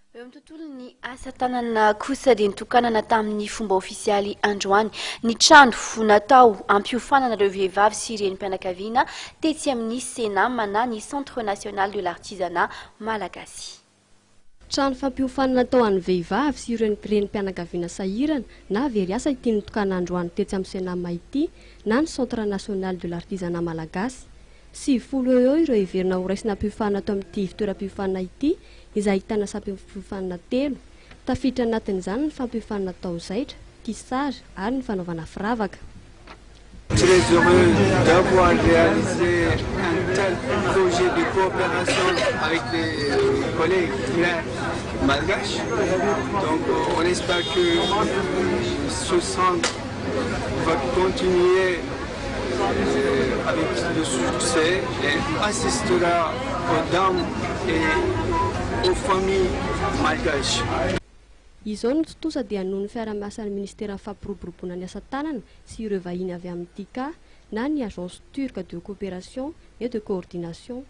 Eo amin'ny tontolon'ny asa tanana kosa dia nitokanana tamin'ny fomba ofisialy androany ny trano natao hampiofanana ireo vehivavy sy renim-pianakaviana tetsy amin'ny Cenam na ny Centre National de l'Artisanat Malagasy. Trano fampiofanana natao an'ny vehivavy sy ireo renim-pianakaviana sahirana na very asa ity nitokana androany tetsy amin'ny Cenam ity na ny Centre National de l'Artisanat Malagasy. 90 eo eo ireo heverina ho raisina ampiofanana ato amin'ity ivontoeram-piofanana ity izay ahitana sampam-piofanana telo. Tafiditra anatin'izany ny fampiofanana taozaitra, tissage ary ny fanaovana firavaka. Très heureux d'avoir réalisé un tel projet de coopération avec les collègues frères malgaches. Donc on espère que ce centre va continuer avec le succès et assistera aux dames et aux familles malgaches. Izao no tontosa dia noho ny fiarahamiasan'ny Ministeran'ny Fampiroboroboana ny asa tanana sy ireo vahiny avy amin'ny TICA na ny Agence Turque de Coopération et de Coordination.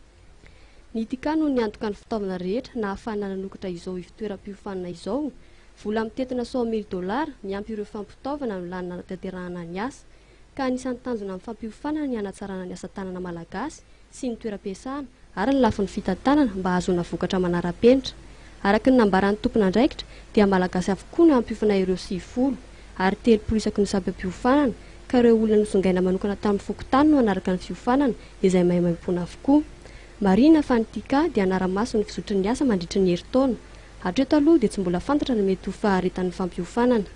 Ny TICA no niantoka ny fitaovana rehetra nahafahana nanokatra izao ivontoeram-piofanana izao, vola mitentina 100 000 dolara miampy ireo fampitaovana no lany nanatanterahana ny asa, ka anisan'ny tanjona amin'ny fampiofanana ny hanatsarana ny asa tanana malagasy sy ny toeram-piasana ary ny lafiny fitantanana mba hahazoana vokatra manara-penitra. Araka ny nambaran'ny tompon'andraikitra dia malagasy avokoa no hampiofana ireo 90 ary 30 isaky ny sampam-piofanana, ka ireo olona nosongaina manokana tamin'ny fokontany no hanaraka ny fiofanana izay maimaimpoana avokoa. Marihina fa ny TICA dia hanara-maso ny fizotry ny asa mandritry ny herintaona. Hatreto aloha dia tsy mbola fantatra ny mety ho faharetan'ny fampiofanana.